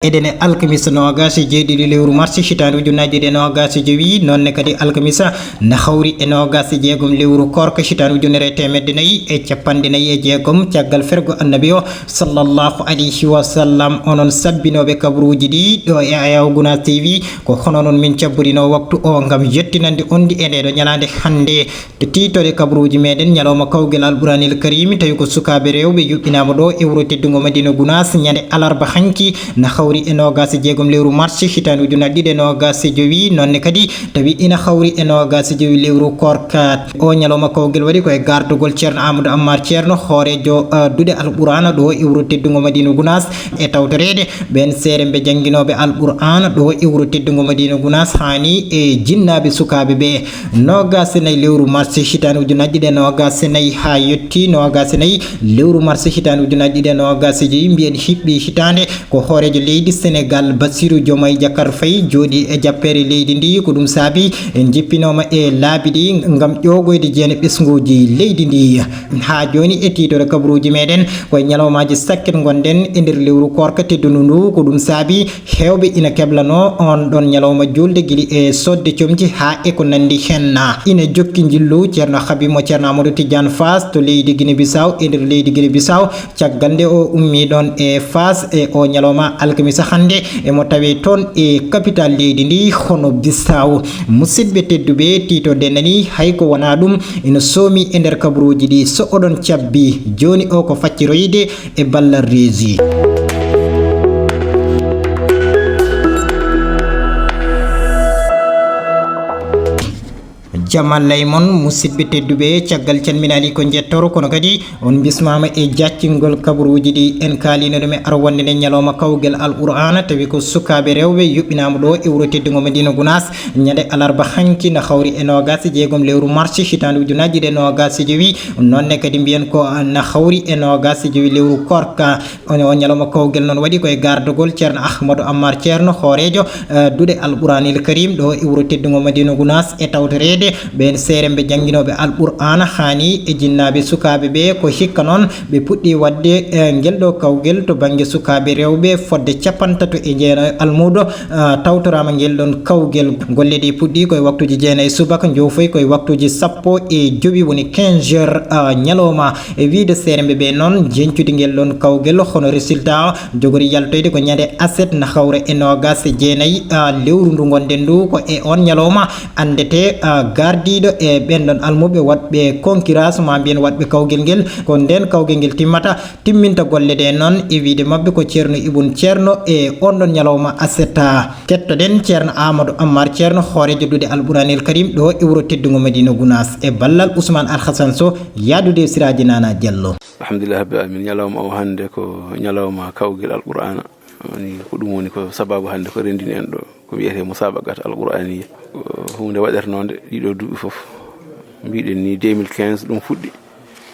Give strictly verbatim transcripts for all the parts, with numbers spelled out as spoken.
Eɗen e alkamisa noogaas e jeeɗiɗi lewru mars hitaande ujunnaji ɗiɗi e noogaas e jowi, noonne kadi alkamisa na hawri e noogaas e jeegom lewru koorka hitaande ujunere e teemedde nayi e capanɗe nayi e jeegom caggal fergo annabi o, sallallahu alayhi wa sallam. Onon sabbinooɓe kabaruuji ɗi ɗo e Ayaw Gunaas T V, ko hono noon min cabborinoo waktu o ngam yettinande on ɗi e ndee ɗo ñalaande hannde. To tiitore kabaruuji meɗen, ñalawma kawgel Alquraanil Kariim, tawi ko sukaaɓe rewɓe yuɓɓinaama ɗo e wuro teddungo Madina Gunaas ñande alarba hanki, na hawri e noogaas e jeegom lewru mars hitaande ujunnaji ɗiɗi e noogaas e jowi, noonne kadi tawi ina hawri e noogaas e jowi lewru koorka. O ñalawma kawgel waɗi ko e gardagol Ceerno Amadou Ammar Ceerno, hooreejo, eh, duɗe Alqur'aana ɗo e wuro teddungo Madina Gunaas, e tawtoreede ɓeen seeremɓe jannginooɓe Alqur'aana ɗo e wuro teddungo Madina Gunaas, haani e jinnaaɓe sukaaɓe ɓe. Noogaas e nayi lewru mars hitaande ujunnaji ɗiɗi e noogaas e nayi haa yetti noogaas e nayi lewru mars hitaande ujunnaji ɗiɗi e noogaas e jowi, mbiyen hiɓɓi hitaande, ko hooreejo leydi Senegaal, Bassirou Diomaye Diakhar Faye, jooɗii e jappeere leydi ndi. Ko ɗum saabi en njippinooma e laabi ɗi ngam ƴoogoyde jeene ɓesnguuji leydi ndi. Haa jooni e tiitore kabaruuji meɗen, ko e ñalawmaaji sakket ngonɗen e nder lewru koorka teddundu ndu. Ko ɗum saabi heewɓe ina keblanoo on ɗon ñalawma juulde, gila e soodde comci haa e ko nanndi heen. Ina jokki njillu Ceerno Habiib mo Ceerno Amadou Tidiane Faas to leydi Guinée Bissau, e nder leydi Guinée Bissau, caggal nde o ummii ɗon e Faas e o ñalawma alkamisa hannde, emo tawee toon e capital leydi ndi, hono Bissau. Musidɓe tedduɓe, tiitoɗen nani, hay ko wonaa ɗum, ina soomi e nder kabaruuji ɗi. So oɗon cabbi, jooni o ko facciroyde e ballal reesi. Jam Allah e mon, musidɓe tedduɓe, caggal calminaali ko njettoor, kono kadi on bismaama e jaccingol kabaruuji ɗi en kaalino ɗum e ar wonde nden ñalawma kawgel Alqur'aana, tawi ko sukaaɓe rewɓe yuɓɓinaama ɗo e wuro teddungo Madina Gunaas, ñande alarba hanki na hawri e noogaas e jeegom lewru mars hitaande ujunnaji ɗiɗi e noogaas e jowi. Noonne kadi mbiyen ko na hawri e noogaas e jowi lewru koorka. On, o ñalawma kawgel noon waɗi ko e gardagol Ceerno Ahmadou Ammar Ceerno, hooreejo, eh, duɗe Alqur'aanil Kariim ɗo e wuro teddungo Madina Gunaas, e tawtoreede ɓeen seeremɓe jannginooɓe Alqur'aana, haani e jinnaaɓe sukaaɓe ɓe. Ko hikka noon ɓe puɗɗii waɗde, eh, ngel ɗo kawgel to bannge sukaaɓe rewɓe fodde capantato e jeenayo almuudo, eh, tawtoraama ngel ɗon kawgel. Golle ɗe puɗɗii ko e waktuuji jeenayi subaka, njoofoyi ko e waktuuji sappo e jowi, woni quinze heures, eh, ñalawma. E wiyde seeremɓe ɓe noon, jeñcudi ngel ɗon kawgel, hono résultat o, jogori yaltoyde ko ñande aset na hawra e noogaas e jeenayi, a, lewru ndu ngonɗen ndu. Ko e on ñalawma anndete, a, gardiiɗo e ɓen ɗon almuɓe waɗɓe concurrence, ma mbiyen waɗɓe kawgel ngel. Ko nden kawgel ngel timmata, timminta golle ɗe noon, e wiyde maɓɓe ko Ceerno Ibun Ceerno e on ɗon ñalawma aset. Kettoɗen Ceerno Amadou Ammar Ceerno, hooreejo duɗe Alqur'aanil Kariim ɗo e wuro teddungo Madina Gunaas, e ballal Ousmane Alhassan Sow, yaadude e Siraaji Nana Diallo. Alhamdulillahi Rabbil Aalamiin. Ñalawma o hannde ko ñalawma kawgel Alqur'aana. Woni ko ɗum woni ko sababu hannde ko renndini en ɗo. Ko wiyetee musabaqat Alqur'aaniyya. Ko huunde waɗernoonde ɗiɗo duuɓi fof. Mbiɗen ni deux mille quinze ɗum fuɗɗi.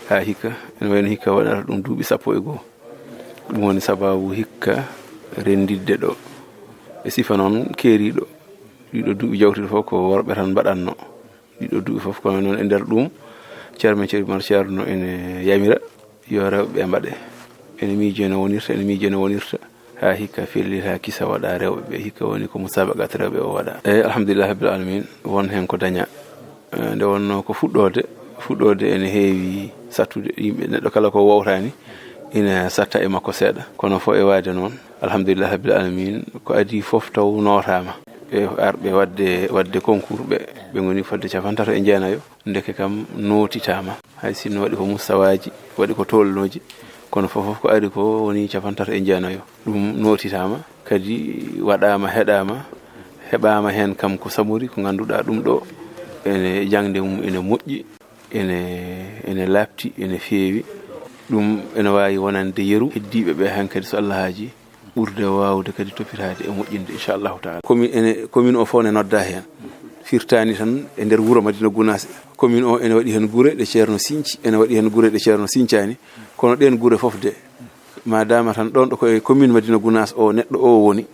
Haa hikka, ene wayno hikka waɗata ɗum duuɓi sappo e goo. Ɗum woni sababu hikka renndidde ɗo. E sifa noon keeriiɗo, ɗiɗo duuɓi jawtuɗi fof ko worɓe tan mbaɗatno. Ɗiɗo duuɓi fof, kono noon e nder ɗum, Ceerno men Ceerno Umar Ceerno ene yamira yo rewɓe ɓe mbaɗe. Ene miijee no wonirta, ene miijee no wonirta. Haa hikka fellita kisa waɗa rewɓe ɓe, hikka woni ko musabaqat rewɓe o waɗa. Eyi, alhamdulillahi rabbil aalamiin, won heen ko daña. Eh, nde wonnoo ko fuɗɗoode, fuɗɗoode ene heewi sattude. Yimɓe, neɗɗo kala ko wowtaani, ina satta e makko seeɗa. Kono fof e waade noon, alhamdulillahi rabbil aalamiin, ko adii fof taw nootaama. Ɓe arɓe waɗde, waɗde concours ɓe, ɓe ngoni fodde capantato e jeenayo, ndeke kam nootitaama. Hay sinno waɗi ko mustawaaji, waɗi ko tolnooji, kono fof fof ko ari ko woni capantato e jeenayo. Ɗum nootitaama, kadi waɗaama, heɗaama, heɓaama heen kam ko samori, ko ngannduɗaa ɗum ɗo ene, jaŋde mum ene moƴƴi, ene, ene laaɓti, ene feewi. Ɗum ene waawi wonande yeru heddiiɓe ɓe heen kadi, so Allah haajii, ɓurde waawde kadi toppitaade e moƴƴinde, inchallahu taala. Commune ene, commune o fof ne noddaa heen. Firtaani tan e nder wuro Madina Gunaas. Commune o ene waɗi heen gure ɗe Ceerno sinci, ene waɗi heen gure ɗe Ceerno sincaani. Kono ɗeen gure fof de, ma dama tan ɗoon ɗo ko e commune Madina Gunaas o neɗɗo o woni,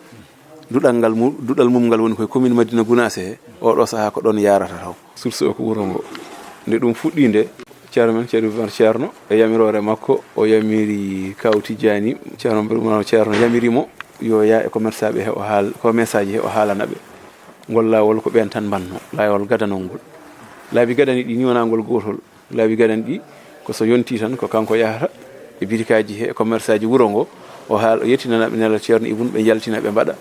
duɗal ngal mu-, duɗal mum ngal woni koye commune Madina Gunaas he, oɗo sahaa ko ɗoon yaarata taw. Source o ko wuro ngo. Nde ɗum fuɗɗii nde, Ceerno men, Ceerno Umar Ceerno, e yamiroore makko, o yamiri Kaaw Tijjaani, Ceerno Umar Ceerno yamiri mo, yo yaa e commerçant ɓe, he o haal-, commerçant ji he o haalana ɓe. Ngol laawol ko ɓeen tan mbannoo, laawol gadanol ngol. Laabi gadani ɗi ni wonaa ngol gootol. Laabi gadani ɗi ko so yontii tan ko kanko yahata e bitikaaji he, e commerçant ji wuro ngo, o haal-, o yettinana ɓe nela Ceerno Ibun, ɓe njaltina, ɓe mbaɗa.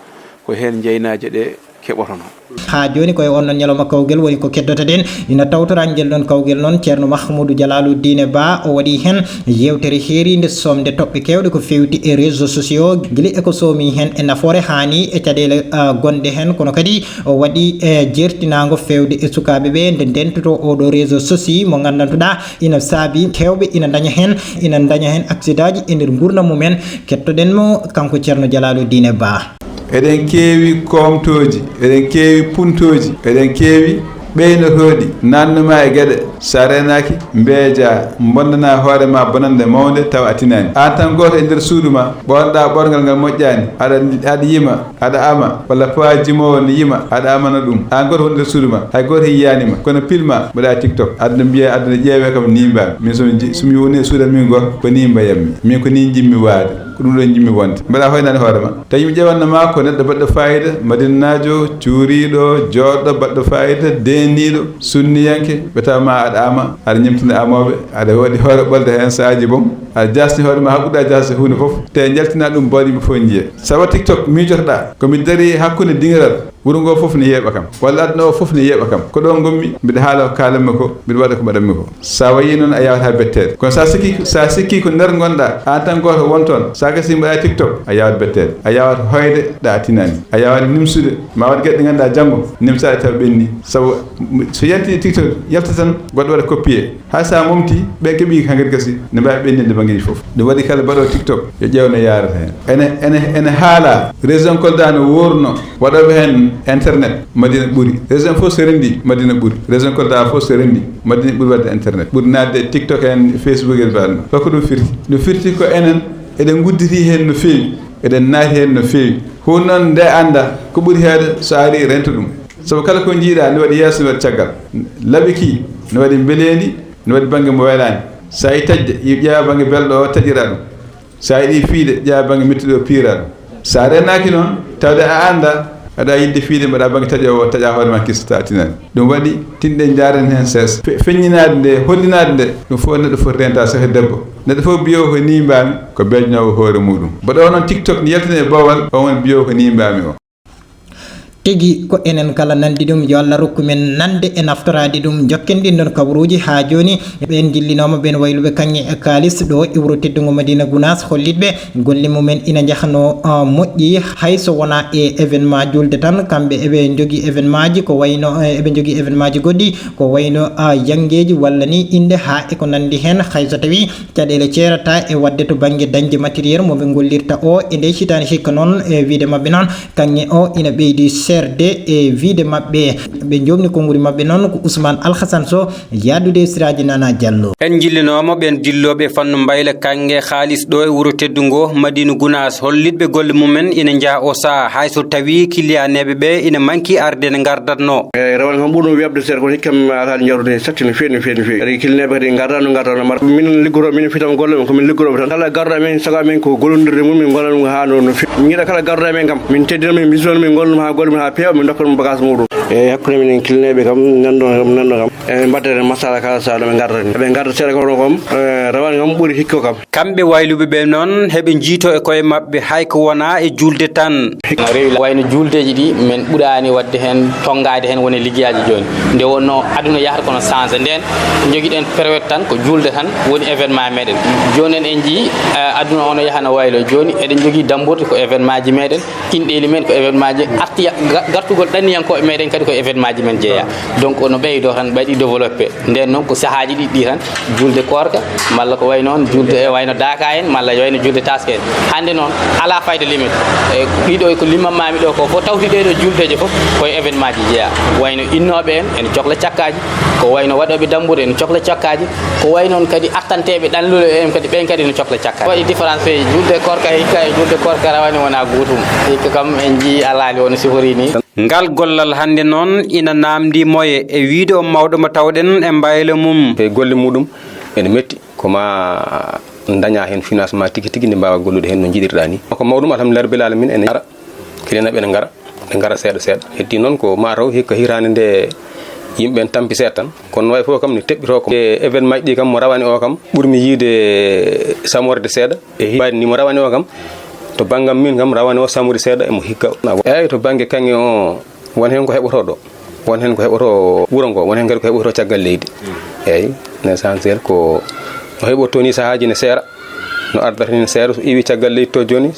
Ko heen njeynaaje ɗe keɓotonoo. Haa jooni ko e oon ɗoon ñalawma kawgel woni ko keddoto-ɗen. Ina tawtoraa ngel ɗoon kawgel noon, Ceerno Mahmuudu Jalaaludiine Ba, o waɗii heen yeewtere heeriinde somde toɓɓe keewɗe ko feewti e réseaux sociaux, gila e ko soomii heen e nafoore haa ni e caɗeele, ah, gonɗe heen, kono kadi o waɗii, eh, jeertinaango feewde e sukaaɓe ɓe nde ndentotoo oo ɗoo réseau sosi mo nganndantuɗaa ina saabi heewɓe ina ndaña heen, ina ndaña heen accident ji e nder nguurndam mumen. Kettoɗen mo, kanko Ceerno Jalaaludiine Ba. Eɗen keewi koomtooji, eɗen keewi puntooji, eɗen keewi ɓeynotooɗi, naatnuma e geɗe, so a reenaaki, mbeejaa, mbondanaa hoore ma bonannde mawnde, tawa a tinaani. Aan tan gooto e nder suudu ma, ɓoorno-ɗaa ɓoorngal ngal moƴƴaani, aɗa, aɗa yima, aɗa ama, walla paa jimoowo ne yima, aɗa amana ɗum. Aan gooto woni nder suudu ma, hay gooto yiyaani ma, kono pil ma, mbaɗaa TikTok. Aduna mbiya, aduna ƴeewe kam ni mbaami. Min so mi ji-, so mi woni e suudu am min gooto, ko ni mbayammi. Min ko ni njiɗmi waade. Ko ɗum ɗo njiɗmi wonde. Mbaɗa hoynaade hoore ma. Tawi mi ƴewanno ma ko neɗɗo baɗɗo fayida, madinaajo, cuuriiɗo, jooɗɗo, baɗɗo fayida, deenniiɗo, sunniyanke, ɓe tawa ma aɗa ama, aɗa ñemtina amooɓe, aɗa waɗi hoore ɓolde heen saaji boom, aɗa jaasni hoore ma haa ɓurɗa jaasde huunde fof, te njaltina ɗum mboɗo yimɓe fof njiya. Sabu TikTok miijotoɗaa, ko mi darii hakkunde diŋiral, wuro ngo fof ne yeeɓa kam, walla aduna o fof ne yeeɓa kam. Ko ɗo ngonmi, mbiɗa haala ko kaalanmi ko, mbiɗa waɗa ko mbaɗanmi ko. Sa wayi noon, a yawata betteede. Kono sa sikki, sa sikki ko nder ngonɗa, aan tan gooto won toon, sa gasi mbaɗa TikTok, a yawat betteede. A yawat hoyde ɗa a tinani. A yawat nimsude, ma waɗ geɗe ɗe ngannduɗa janngo, nimsaɗe taw ɓenni. Sabu so yalti TikTok, yalta tan, goɗɗo waɗa copier. Hay sa momti, ɓen keɓi hankadi gasi, ne mbawi ɓenninde banngeji fof. Ɗum waɗi kala mbaɗo TikTok, yo ƴeew no yarata hen. Ene, ene, ene haala, région Kolda no wurno, waɗoɓe hen internet, Madina ɓuri. Région fof so rendi, Madina ɓuri. Région Kolda fof so rendi, Madina ɓuri wadde internet. Ɓuri nadde e TikTok en, Facebook en, mbaɗa ɗum. Ko ɗum firti? Ɗum firti ko enen, eɗen gudditi hen no feewi, eɗen naati hen no feewi. Huun noon nde annda, ko ɓuri heewde so a ari rento ɗum. Sabu kala ko njiiɗa ne waɗi yeeso, ne waɗi caggal. Laɓi ki ne waɗi mbeleendi, ne waɗi bannge mo welaani. So a yi taƴde, ƴeewa bannge belɗo o, taƴira ɗum. So a yiɗi fiide, ƴeewa bannge mettuɗo o, piira ɗum. So a reenaaki noon, tawde a annda, aɗa yiɗde fiide, mbaɗa bannge taƴoowo o, taƴa hoore ma, kissa ta tinani. Ɗum waɗi, tinɗen njaaren heen sees. Fe-, feññinaade nde, hollinaade nde, ɗum fof neɗɗo foti renta, so he debbo. Neɗɗo fof biyo ko ni mbaami, ko beejnoowo hoore muɗum. Mbaɗo noon TikTok ne yaltina e boowal, on woni biyo ko ni mbaami o. Tigi ko enen kala nanndi ɗum, yo Allah rokku men nande e naftoraade ɗum. Jokken ɗin ɗon kabaruuji haa jooni. Ɓeen jillinooma ɓeen wayluɓe kaŋŋe e kaalis ɗo e wuro teddungo Madina Gunaas, hollitɓe golle mumen ina njahnoo, ah, moƴƴi, hay so wonaa e événement juulde tan. Kamɓe eɓe njogii événement ji ko wayno, eh, eɓe njogii événement ji goɗɗi ko wayno, ah, janngeeji walla ni innde haa e ko nanndi heen. Hay so tawii caɗeele ceerata e waɗde to bannge dañde matériel mo ɓe ngollirta o e nde hitaande hikka noon, e wiyde maɓɓe noon, kaŋŋe o ina ɓeydi seerde e wiyde maɓɓe. Ɓe njoɓni konnguli maɓɓe noon ko Ousmane Alhassane Sow, yahdude e Siraaji Nana Diallo. En njillinooma ɓeen jillooɓe fannu mbayla kaŋŋe kaalis ɗo e wuro teddungo Madina Gunaas, hollitɓe golle mumen ina njaha o saha, hay so tawii kiliyaneeɓe ɓe ina manki arde ne ngardatnoo. Eeyi, rawane kam ɓurno weeɓde seeɗa, kono hikka mi alaa njarude saɗti no feewi, no feewi, no feewi. Kadi kilineeɓe kadi ngarda no ngarda no mbar. Minen liggotooɓe, minen fitama golle men, ko min liggotooɓe tan. Kala garɗo amen, sago amen ko gollondirde mum, min golla ɗum haa no, no feewi. Min njiɗa kala garɗo amen kam, min teddina mo, min mbisnoo mo, min ngolla ɗum haa golle mum haa peewa, min ndokka ɗum bagage muɗum. Eeyi, hakkunde minen kilineeɓe kam, nanndo kam, nanndo kam. Eeyi, mbaɗde tan masala kala saha no ɓe ngarda ni. Ɓe ngarda seeɗa kono kam, eh, rawane kam ɓuri hikka kam. Kamɓe wayluɓe ɓe noon, heɓe njiytoo e koye maɓɓe hay ko wonaa e juulde tan. No rewi, wayno juuldeeji ɗi, min ɓuraani waɗde heen, tonngaade heen, woni liggeyaaji jooni. Nde wonnoo aduna yahata kono changé. Ndeen, njogiɗen période tan, ko juulde tan woni événement meɗen. Jooni en, en njiyii, eh, aduna o no yaha no waylo. Jooni eɗen njogii dammburɗe ko événement ji meɗen, inɗeeli men ko événement ji, arti-, ga-, gartugol ɗanniyankooɓe meɗen kadi ko événement ji men jeyaa. Donc, no ɓeydoo tan, ɓeydi développé. Ndeen noon ko sahaaji ɗiɗi ɗi tan, juulde koorka, malla ko wayi noon juulde e wayno daaka en, malla wayno juulde taaske en. Hannde noon, alaa fayda limit. E ɗiɗo ko limammaami ɗo ko fof, tawti ɗee ɗo juuldeeje fof, koye événement ji jeyaa. Wayno innooɓe en, ene cokla cakkaaji, ko wayno waɗooɓe dammbuɗe, ene cokla cakkaaji, ko wayi noon kadi artanteeɓe ɗanluɗe en kadi, ɓeen kadi ene cokla cakkaaji. Waɗi différence feewi, juulde koorka hikka e juulde koorka rawane wonaa gootum. Hikka kam en njiyii alaali wano sifori ni. Ngal gollal hannde noon ina naamndii moye e wiyde on mawɗo mo tawɗen e mbaylo mum. E golle muɗum ene metti, ko ma Daña heen financement tigi tigi, nde mbaawa gollude heen no njiɗirɗaa ni. Ko mawɗum, alhamdulillahi rabbil alamin, ene ara, kileneeɓe ene ngara, ɓe ngara seeɗa seeɗa. Heddi noon ko ma taw hikka hitaande nde yimɓe en tampi seeɗa tan. Kono no wayi fof kam ne teɓɓitoo ko. E événement ji ɗi kam mo rawani o kam ɓurmi yiide samorde seeɗa. E hibaade ni mo rawani o kam, to banngam min kam rawani o samori seeɗa emo hikka. Eyyi, to bannge kaŋŋe o, won heen ko heɓotoo ɗo, won heen ko heɓotoo wuro ngo, won heen kadi ko heɓotoo caggal leydi. Eyyi, l'essentiel ko no heɓotoo ni sahaaji ne seera, no ardata ni ne seera, so iwi caggal leydi to jooni,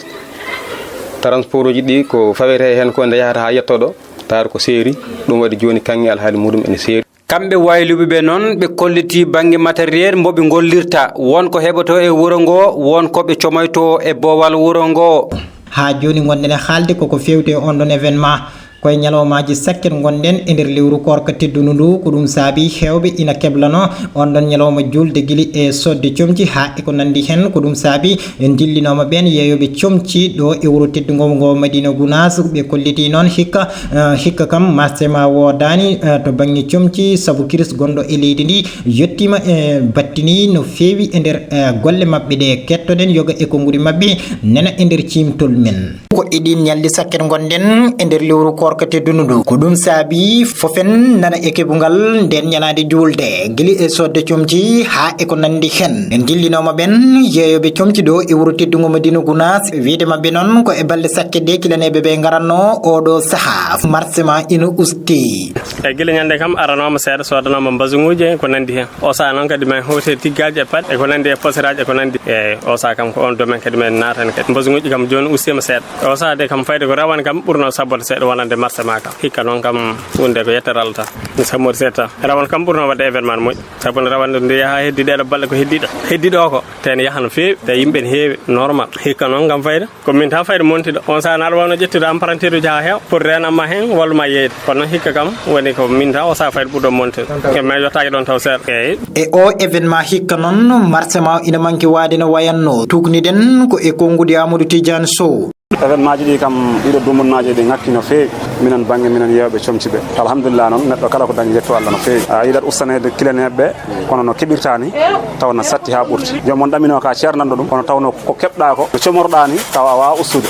transport uji ɗi ko fawetee heen ko nde yahata haa yettoo ɗo, taar ko seeri, ɗum waɗi jooni kaŋŋe alhaali muɗum ene seeri. Kamɓe wayluɓe ɓe noon, ɓe kollitii bannge matériel mbo ɓe ngollirta, won ko heɓotoo e wuro ngo, won ko ɓe comoytoo e boowal wuro ngo. Haa jooni ngonɗen e haalde koko feewti e on ɗon événement. Ko e ñalawmaaji sakket ngonɗen e nder lewru koorka teddundu ndu, ko ɗum saabi heewɓe ina keblano on ɗon ñalawma juulde gili e soodde comci haa e ko nanndi heen. Ko ɗum saabi en ndillinooma ɓeen yeeyooɓe comci ɗo e wuro teddungo ngo Madina Gunaas. Ɓe kollitii noon hikka, eh, hikka kam marché ma woodaani, eh, to bannge comci, sabu kiris gonɗo e leydi ndi yettiima, eh, battini no feewi e nder, eh, golle maɓɓe ɗe. Kettoɗen yoga e konguɗi maɓɓe nana e nder ciimtol men. Ko e ɗiin ñalɗi sakket ngonɗen e nder lewru koorka teddundu ndu. Ko ɗum saabi fof en nana e keɓungal nden ñalaande juulde, gili e soodde comci haa e ko nanndi heen. En ndillinooma ɓeen yeeyooɓe comci ɗo e wuro teddungo Madina Gunaas. Wiyde maɓɓe noon ko e balɗe sakket ɗe kilaneeɓe ɓe ngaranno oɗo sahaa. Marché ma ina usti. E gila ñande kam aranooma seeɗa, soodanooma mbasunguuji e ko nanndi heen. O sahaa noon kadi men hawti e tiggaaji e paɗe e ko nanndi e posiraaji e ko nanndi. Eeyi, o sahaa kam ko on domaine kadi men naatani kadi. Mbasunguuji kam jooni ustiima seeɗa. O sahaa de kam fayde ko rawane kam ɓurno sabborde seeɗa wonande marché ma kam. Hikka noon kam huunde ko yettere Allah tan. Mi sammori seeɗa tan. Rawane kam ɓurno waɗde événement no moƴƴi. Sabu no rawane nde yaha heddi ɗeɗo balɗe ko heddi ɗo. Heddi ɗo ko ten yaha no feewi. Te yimɓe ne heewi normal. Hikka noon kam fayda. Ko min tan fayde monti ɗo. On sahaa naɗa wawno ƴettude emprunté ɗo jaha heew. Pour renamma heen wallu ma yeeyde. Kono noon hikka kam woni ko min tan o sahaa fayde ɓurɗo monti. E men yottaaki ɗon taw seeɗa. Eeyi. E o événement hikka noon, marché ma ina manki waade no wayanno. Tuukniɗen ko e konnguɗi Amadou Tidiane Sow. Événement ji ɗi kam ɗiɗo dumunnaji ɗi ŋakki no feewi. Minen bannge minen yeewɓe comci ɓe. Alhamdulillah noon neɗɗo kala ko dañi yetto Allah no feewi. A yiɗat ustaneede kileneeɓe ɓe, kono no keɓirta ni, taw na satti haa ɓurti. Joom on ɗamino ka ceernanɗo ɗum, kono tawno ko keɓɗa ko, no comorɗa ni, taw a wawa ustude.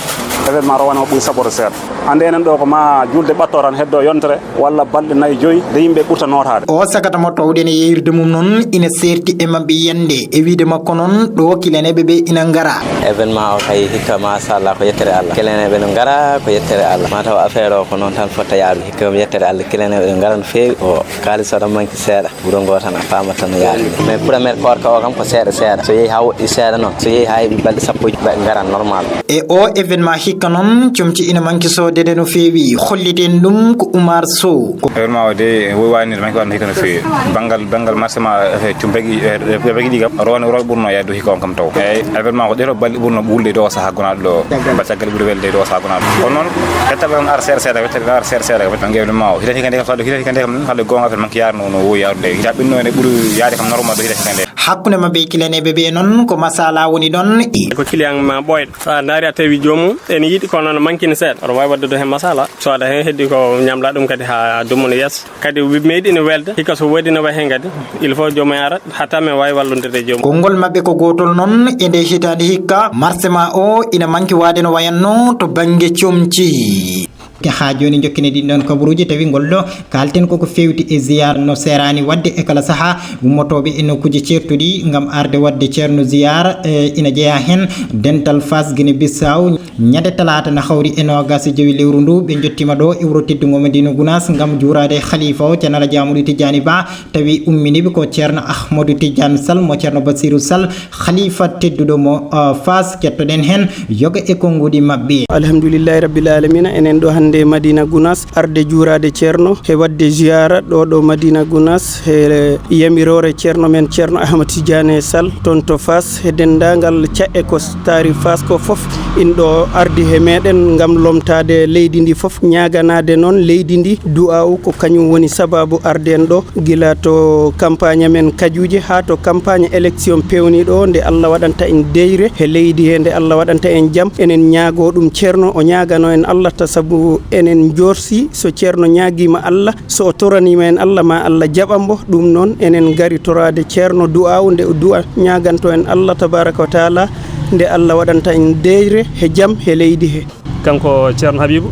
Événement rawane o ɓuri saɓorde seeɗa. Hannde enen ɗo ko ma julde ɓatto tan heddo yontere. Walla balɗe nayi, joyi, nde yimɓe ɓurta nootaade. O sagata mo tawɗen e yeeyirde mum noon ina seerti e maɓɓe yiyannde. E wiyde makko noon, ɗo kilaneeɓe ɓe ina ngara. Événement o kay hikka, machallah, ko yettere Allah. Kilaneeɓe no ngara, ko yettere Allah. Ma taw affaire o ko noon tan fotta yaarude. Hikka ko yettere Allah, kilaneeɓe no ngara no feewi. O kaalis o ɗon manki seeɗa. Wuro ngo tan a faamat tan no yaari ni. Mais première koorka o kam ko seeɗa seeɗa. So yehi haa woɗɗi seeɗa noon, so yehi haa heɓi balɗe sappo, yimɓe ngaran normal. E o événement hikka noon, comci ina manki soodede no feewi. Holliten ɗum ko Oumar Sow. Événement o de, o waawani manki waɗde hikka no feewi. Banngal, banngal marché ma, eh, cum bagi, eh, bagi ɗi kam, rawane, rawane ɓurno yaade dow hikka on kam taw. Eeyi, événement ko ɗeɗo balɗe ɓurno ɓulde dow o sahaa gonaaɗo ɗo. Ba caggal ɓuri welde dow o sahaa gonaaɗo. Kono noon, yettaɓe on ara seeɗa seeɗa, yettaɓe on ara seeɗa seeɗa, wetta ngewde ma o. Hita hikka nde kam, hita hikka nde kam, haalde goonga, affaire manki yaarno no wowi yaarude. Hita ɓinno ene ɓuri yaade kam normal ɗo hita hikka nde. Hakkunde maɓɓe e kilaneeɓe ɓe noon, ko masala woni ɗon. Ko client ma ɓooyɗo. So a ndaari a tawi joomum ene yiɗi, kono no mankini seeɗa. Aɗa waawi waɗde ɗo heen masala. So aɗa heen heddi ko ñamla ɗum kadi haa dumunna yeeso. Kadi wi-, meeɗi ene welda. Hikka so woodi no wayi heen kadi, il faut joomum ara, hatta men waawi wallondirde e joomum. Konngol maɓɓe ko gootol noon e nde hitaande hikka, marché ma o ina manki waade no wayanno to bannge comci. Te haa jooni njokkinen ɗin ɗon kabaruuji, tawi ngol ɗo kaalten koko feewti e ziyaara no seeraani waɗde e kala sahaa ummotooɓe e nokkuuji ceertuɗi ngam arde waɗde ceerno ziyaara, e ina jeyaa heen dental Faas Gine Bissau. Ñande talaata na hawri e noogaas e jowi lewru ndu, ɓe njottiima ɗo e wuro teddungo Madina Gunaas ngam juuraade halifa o, Ceerno Alhaji Amadou Tidiani Ba, tawi umminiiɓe ko Ceerno Ahmadou Tidiane Sall mo Ceerno Bassirou Sall, halifa tedduɗo mo, uh, Faas. Kettoɗen heen yoga e konnguɗi maɓɓe. Alhamdulillahi Rabbil Alamina, enen ɗo hannde Madina Gunaas, arde juuraade Ceerno, he waɗde ziyaara ɗo, ɗo Madina Gunaas, he yamiroore Ceerno men Ceerno Ahmad Tidiane Sall, toon to Faas, he denndaangal caɗe ko taari Faas ko fof, in ɗo Ardi he meɗen ngam lomtaade leydi ndi fof, ñaaganaade noon leydi ndi du'aawu. Ko kañum woni sabaabu arde en ɗo, gila to kampaañ amen kajuuje haa to kampaañ election peewniiɗo o, nde Allah waɗanta en deyre he leydi he, nde Allah waɗanta en jam. Enen ñaagoo ɗum Ceerno, o ñaagano en Allah, ta sabu enen njorsi so Ceerno ñaagiima Allah, so o toraniima en Allah, ma Allah jaɓan mbo. Ɗum noon, enen ngari toraade Ceerno du'aawu, nde o du'a ñaaganto en Allah tabaaraka wa taala, nde Allah waɗanta en deyre he jam he leydi he. Kanko Ceerno Habiibu,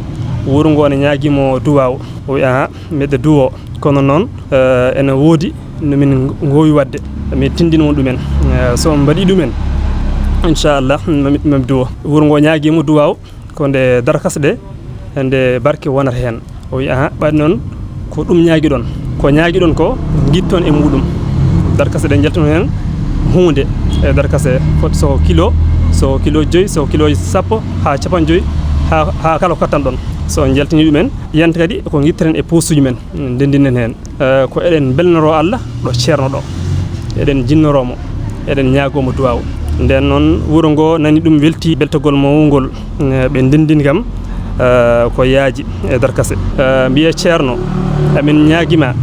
wuro ngo ne ñaagii mo duwaaw. O wi'i, "Ahan, miɗo duwoo. Kono noon, eh, ene woodi no min ngoowi waɗde. Min tinndino ɗumen. Eh, so on mbaɗii ɗumen, inchallah, mami, mami duwo." Wuro ngo ñaagii mo duwaaw, ko nde darkase ɗe, nde barke wonata heen. O wi'i, "Ahan, ɓayde noon ko ɗum ñaagiɗon. Ko ñaagiɗon ko, ngitton e muɗum." Darkase ɗe njaltino heen huunde e darkase fot-, so kilo, so kilo joyi, so kilo sappo haa capanɗe joyi, haa, haa kala ko kattanɗon. So njaltini ɗumen, yiyanta kadi ko ngitteten e posuuji men, ndenndinen heen. Eh, ko eɗen mbelnoroo Allah ɗo Ceerno ɗo. Eɗen jinnoroo mo, eɗen ñaagoo mo duwaaw. Ndeen noon, wuro ngo nani ɗum, welti beltogol mawngol. Eh, ɓe ndenndini kam, eh, ko yaaji e darkase. Eh, mbiye Ceerno, amin ñaagima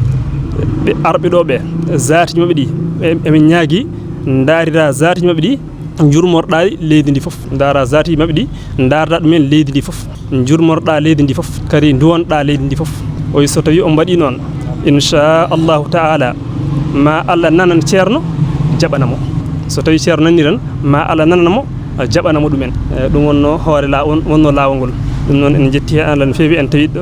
ɓe arɓe ɗo ɓe, zaatiiji maɓɓe ɗi, e-, emin ñaagi ndaarira zaatiiji maɓɓe ɗi, njurmorɗaa leydi ndi fof. Ndaara zaatiiji maɓɓe ɗi, ndaarda ɗumen leydi ndi fof. Njurmorɗaa leydi ndi fof, kadi nduwonɗaa leydi ndi fof. O wi so tawii on mbaɗii noon, inchallahu taala, ma Allah nanan Ceerno, jaɓana mo. So tawii Ceerno nanii tan, ma Allah nanan mo, jaɓana mo ɗumen. Eh, ɗum wonno hoore la-, won-, wonno laawol ngol. Ɗum noon en njetti Allah no feewi, en tawi ɗo.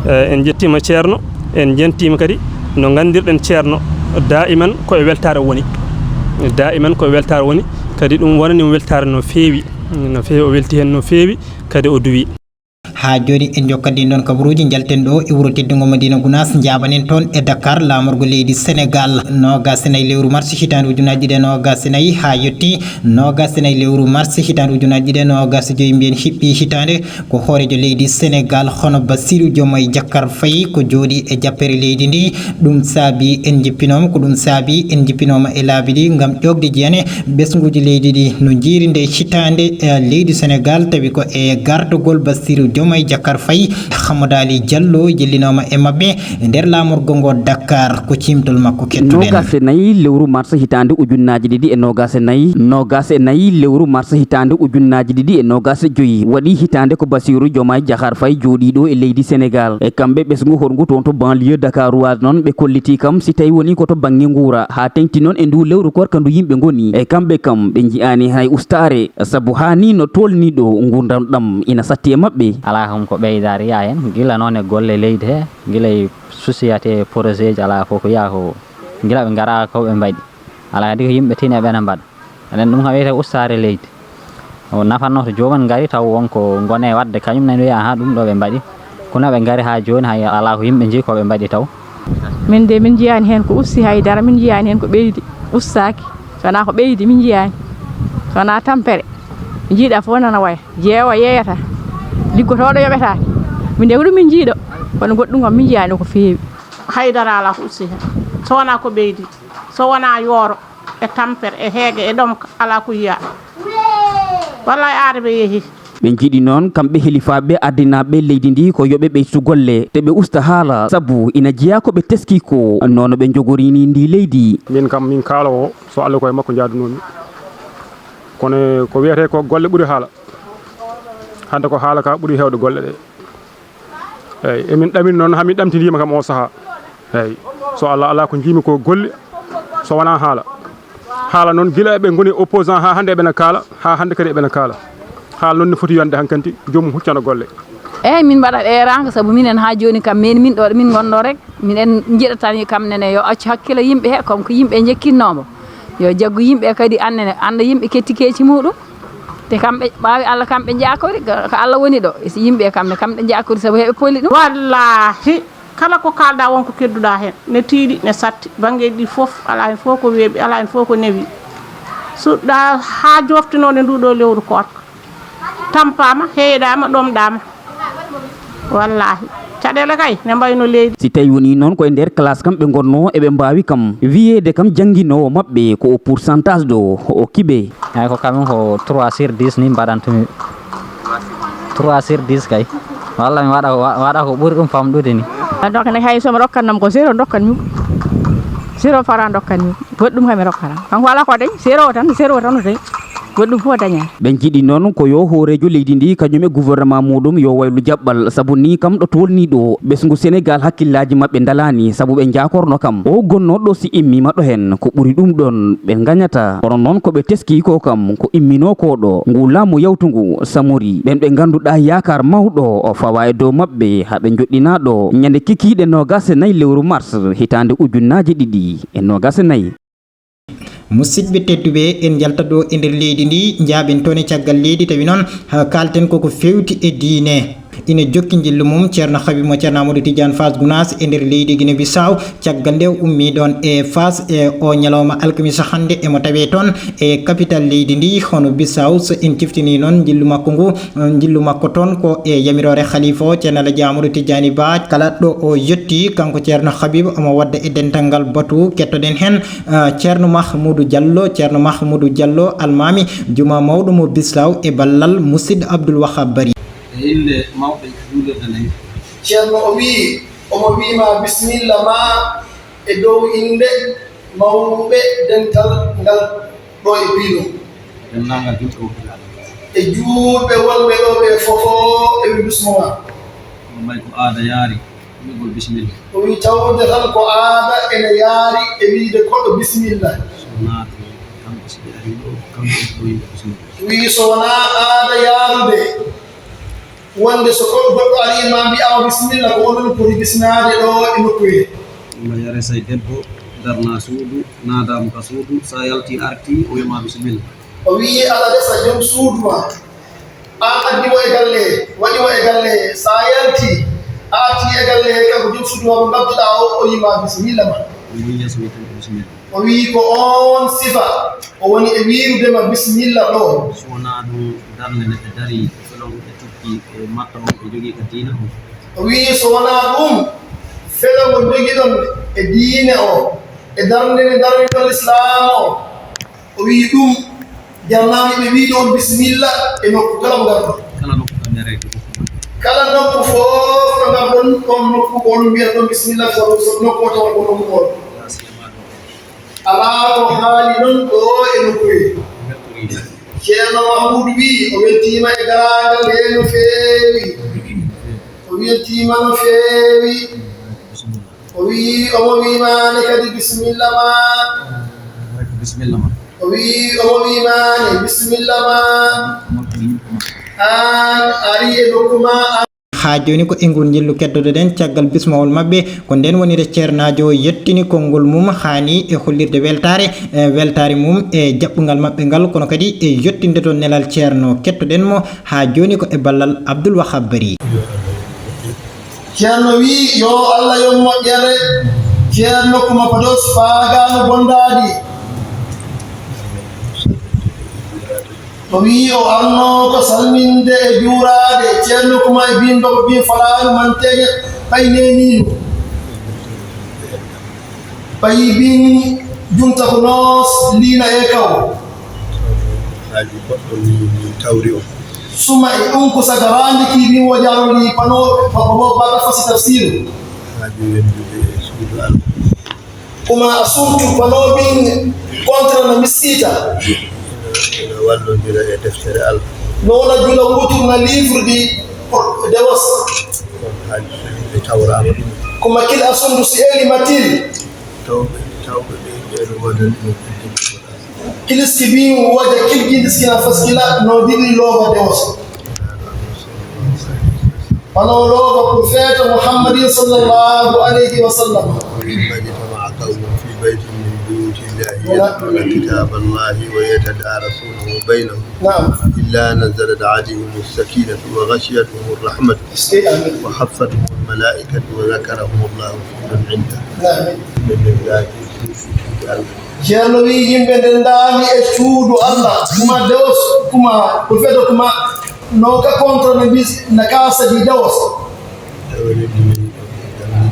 Eh, en njettiima Ceerno, en njettiima kadi no nganndirɗen Ceerno, daa'iman ko e weltaare woni. Daa'iman ko e weltaare woni, kadi ɗum wonani mo weltaare no feewi. No feewi, o welti heen no feewi, kadi o duwi. Haa jooni en njokkanii ɗoon kabaruuji, njalten ɗo e wuro teddungo Madina Gunaas, njaaɓanen toon e Dakar, laamorgo leydi Senegaal. Noogaas e nayi lewru mars hitaande ujunaaji ɗiɗi e noogaas e nayi haa yotti noogaas e nayi lewru mars hitaande ujunaaji ɗiɗi e noogaas e joyi, mbiyen hiɓɓii hitaande. Ko hooreejo leydi Senegaal, hono Bassirou Diomaye Diakhar Faye, ko jooɗii e jappere leydi ndi. Ɗum saabii en njippinooma, ko ɗum saabii en njippinooma e laabi ɗi ngam ƴoogde jiyane ɓesnguuji leydi ɗi no njiiri nde hitaande, eh, leydi Senegaal, tawi ko e gardagol Bassirou Diomaye Diakhar Faye, Hammadou Ali Diallo jillinooma e maɓɓe e nder laamorgo ngo Dakar. Ko ciimtol makko kettuɗen. Noogaas e nayi lewru mars hitaande ujunnaaji ɗiɗi e noogaas e nayi, noogaas e nayi lewru mars hitaande ujunnaaji ɗiɗi e noogaas e joyi, waɗi hitaande ko Bassirou Diomaye Diakhar Faye jooɗiiɗo e leydi Senegaal. E kamɓe ɓesngu hongu toon to banlieue dakaroise noon, ɓe kollitii kam si tawi woni ko to bannge nguura, haa teŋti noon e ndu lewru koorka ndu yimɓe ngoni. E kamɓe kam, ɓe njiyaani hay ustaare, sabu haa ni no tolni ɗo nguurndam ɗam ina satti e maɓɓe. Alaa kam ko ɓeydaari yaa heen, gila noon e golle leydi he, gila e société, projet ji, alaa fof ko yaa ko gila ɓe ngara ko ɓe mbaɗi. Alaa kadi ko yimɓe tini e ɓena mbaɗa. Enen ɗum kam wiyetee ustaare leydi. O nafatnoo to joomum ngari taw won ko ngone waɗde kañum nani wiya, "Ahaa, ɗum ɗo ɓe mbaɗi." Kono ɓe ngari haa jooni hay alaa ko yimɓe nji ko ɓe mbaɗi taw. Min de min njiyaani heen ko usti hay dara, min njiyaani heen ko ɓeydi, ustaaki. So wonaa ko ɓeydi min njiyaani. So wonaa tampere. Njiiɗa fof nana waya. Jeewa yeeyata. Liggotooɗo yoɓetaake. Min de ko ɗum min njiiɗo. Kono goɗɗum kam min njiyaani ko feewi. Hay dara alaa ko usti heen. So wonaa ko ɓeydi. So wonaa yooro e tampere e heege e ɗomka, alaa ko yiyaa. Wallay aade ɓe yehi. Ɓe njiɗi noon kamɓe helifaaɓe ardinaaɓe leydi ndi ko yo ɓe ɓeytu golle, te ɓe usta haala, sabu ina jeyaa ko ɓe teskii ko, noon ɓe njogorini ndi leydi. Min kam, min kaala o, so Allah ko e makko njaadunoomi. Kono ko wiyetee ko golle ɓuri haala. Hannde ko haala ka ɓuri heewde golle ɗe. Eeyi, emin ɗamini noon, haa min ɗamtindiima kam oo sahaa. Eeyi, so Allah alaa ko njiimi ko golle, so wonaa haala. Haala noon, gila eɓe ngoni opposant haa hannde eɓena kaala, haa hannde kadi eɓena kaala. Haala noon ne foti yonde hankanti, joomum huccana golle. Eeyi, min mbaɗat eeraango, sabu minen haa jooni kam, min, min ɗo, min ngonɗo rek, minen njiɗa tan kam nene yo accu hakkilo yimɓe he, comme ko yimɓe njekkinnoomo. Yo jaggu yimɓe kadi annene, annda yimɓe ketti keeci muɗum. Te kamɓe ɓaawi Allah, kamɓe njaakori, ko Allah woni ɗo. E si yimɓe kamɓe, kamɓe njaakori sabu heɓe poli ɗum. Wallaahi, kala ko kaalɗaa won ko kedduɗaa heen. Ne tiiɗi, ne satti. Banngeeji ɗi fof, alaa heen fof ko weeɓi, alaa heen fof ko newi. Suɗɗaa haa joftinoonde ndu ɗo lewru koorka. Tampaama, heeɗaama, ɗomɗaama. Wallaahi. Caɗeele kay, ne mbayno leydi. Si tawi woni noon ko e nder classe kam ɓe ngonnoo, eɓe mbaawi kam wiyeede kam jannginoowo maɓɓe ko o pourcentage ɗo o kiɓe. Eeyi, ko kamin ko trois sur dix ni mbaɗantumi. Trois sur dix kay. Walla mi waɗa ko, wa-, waɗa ko ɓuri ɗum famɗude ni. A dokka ne hay so mi rokkan nam ko zéro dokkan mi. Zéro fara dokkan mi. Goɗɗum kam mi rokkata. Kanko wala ko dañ, zéro tan, zéro tan o dañ. Goɗɗum fof o daña. Ɓe njiɗi noon ko yo hooreejo leydi ndi kañum e gouvernement muɗum yo waylu jaɓɓal, sabu ni kam ɗo tolni ɗo, ɓesngu Senegaal hakkillaaji maɓɓe ndalaani, sabu ɓe njaakorno kam. O gonnooɗo si immiima ɗo heen, ko ɓuri ɗum ɗoon ɓe ngañata. Kono noon ko ɓe teski ko kam, ko imminoo ko ɗo, ngu laamu yawtungu Samori, ɓeen ɓe ngannduɗaa yaakaar mawɗo o fawa e dow maɓɓe, haa ɓe njoɗɗinaa ɗo ñande kikiiɗe noogaas e nayi lewru mars, hitaande ujunnaaji ɗiɗi e noogaas e nayi. Musidɓe tedduɓe, en njaltat ɗo e nder leydi ndi, njaaɓen toon e caggal leydi, tawi noon, ha, kaalten koko fewti e diine. Ina jokki njillu mum Ceerno Habib mo Ceerno Amadou Tidiane Fass Gounass e nder leydi Guinée Bissau, caggal nde o ummi ɗoon e Fass e o ñalawma alkamisa hannde, emo tawe toon e capital leydi ndi, hono Bissau. So en ciftini noon njillu makko ngu, njillu makko toon ko e yamiroore Khalifa o, Ceerno Alhaji Amadou Tidiane Ba. Kala ɗo o yetti, kanko Ceerno Habib, omo wadda e dental ngal batu. Kettoɗen heen, ah, Ceerno Mahmoudou Diallo, Ceerno Mahmoudou Diallo, almaami Juma mawɗo mo Bissau, e ballal musidɗo Abdoul Wahab Bari. E innde mawɓe juulirde nden. Ceerno o wiyi, omo wiyi ma bisimilla ma e dow innde mawɓe dental ngal ɗo e Piino. Denndaangal julɓe woppitaade. E juulɓe wonɓe ɗo ɓe fof e wi bismo ma. Kono may ko aada yaari, wi'ugol bisimilla. O wi tawde tan ko aada ene yaari e wiide goɗɗo bisimilla. So naati kanko, si ɓe ari ɗo, kanko ko yimɓe bisimilla. Wi so wonaa aada yaarude, wonde so ko goɗɗo ari ma mbiyaa o bisimilla, ko onon poti bisinaade ɗo e nokku he. Ma yare say debbo, darna suudu, naadaama ka suudu, sa yalti arti, o wi'ma bisimilla. O wiyi, "Alla resa joom suudu ma. An addi mo e galle he, waɗi mo e galle he, sa yalti, a arti e galle he, kanko joom suudu ma mo ngabduɗaa o, o wi'ma bisimilla ma." O wiyi, "Yeeso wi'eten ko bisimilla." O wiyi, "Ko oon sifa, o woni e wiirude ma bisimilla ɗo." So wonaa ɗum, darnde nde ɓe dari, felongo ɓe tokki e matta on, ɓe jogii ka diina on. O wiyi, "So wonaa ɗum, felongo jogiɗon e diine o, e darnde nde darniɗon Lislaam o." O wiyi ɗum jarnaani ɓe wiide on bisimilla e nokku kala mo ngarɗon. Kala nokku ka ndereede fof. Kala nokku fof ko ngarɗon, on nokku ko on mbiyata ɗon bisimilla, so, so nokku o tawa ko nokku on. Alaa ko haali noon ɗo e nokku he. Ceerno Mahmuudu wiyi o weltiima e garaangal he no feewi. O weltiima no feewi. O wiyi omo wiimaani kadi bisimilla ma. Bisimilla ma. O wiyi omo wiimaani bisimilla ma. An ari e nokku ma. Haa jooni ko e ngol njillu keddoto-ɗen caggal bismawol maɓɓe. Ko ndeen woniri ceernaajo o yettini konngol mum haa ni e hollirde weltaare, e weltaare mum e jaɓɓungal maɓɓe ngal, kono kadi e yettinde toon nelal ceerno. Kettoɗen mo haa jooni ko e ballal Abdoul Wahab Bari. Ceerno wii, yo Allah yoɓ moƴƴere. Ceerno Kuma Pados faagaano bondaadi. O wii o arno ko salminde e juuraade Ceerno Kuma e Bin Baba Bin Falaanu Manteeje Pay Neeniino. Payi Bin Junta ko noos liina e kaw. Haaju goɗɗo mi, mi tawri o. Suma e ɗum ko sagaraandi ki min wojano li pano, pa-, pa-, pa-, pa-, fasi tafsiru. Haaju wendude e suudu Allah. Kuma surtout pano bin kontra na misita. Ina wallondira e deftere Allah. Nona jula wutur na livre di Dewas. Kono haaju so yimɓe tawraama ɗum. Kuma kil asundu si eli matil. Tawɓe, tawɓe ɓe, ɓe no waɗani ɗum. Kiliski bin waja kil jindiskina faskila no diri lova Dewas. Wano lova profeta Muhammadin sallallahu alayhi wa sallam. وإن اجتمع قوم في بيت من بيوت الله يتلون كتاب الله ويتدارسونه بينهم نعم. إلا نزلت عليهم السكينة وغشيتهم الرحمة وحفتهم الملائكة وذكرهم الله في من عنده. Amin. Min ذاك Ceerno wii yimɓe ndendaami e suudu Allah, kuma Dewas, kuma, ko fedo kuma, no ka kontra no bis, na ka sadi Dewas. Tawani ɗum en,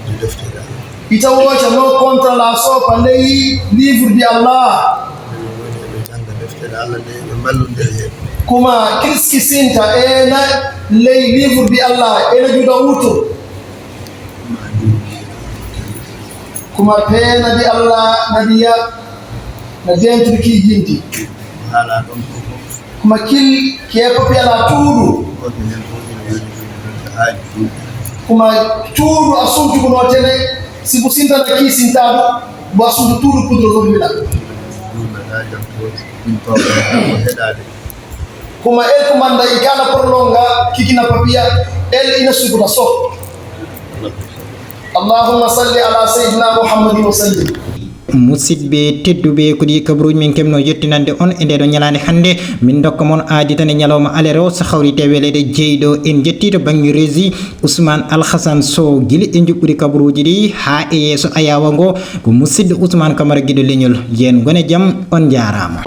en deftere Allah. Ita woca no kontra la sopa ley livre di Allah. Ɓe woni ɓe jannga deftere Allah nde, ɓe mballondira heen. Kuma kiskisinta e na Ley livre di Allah ena juuɗa wuto. Kuma peena di Allah na diya na dentirki jindi. Kuma kil ke papi ala tuudu. Kuma tuudu a suntuguno tene sibu sintana ki sintaadu bo a suntu tuudu kudro zomila. Kuma el kumanda i kana porlonga kikina papiya el ina sukuta so. Allahumma salli ala sayyidina Muhammadin wa sallim. Musidɓe tedduɓe, ko ɗi kabaruuji min keɓno yettinande on e ndeɗo ñalaande hannde. Min dokka mon aadi tan e ñalawma alero so hawrite weleede jeyɗo. En jetti to bannge régie Ousmane Alhassane Sow, gila e njuɓɓudi kabaruuji ɗi haa e yeeso ayawa ngo, ko musidɗo Ousmane Camara giɗo leñol. Yen ngone jam, on njaaraama.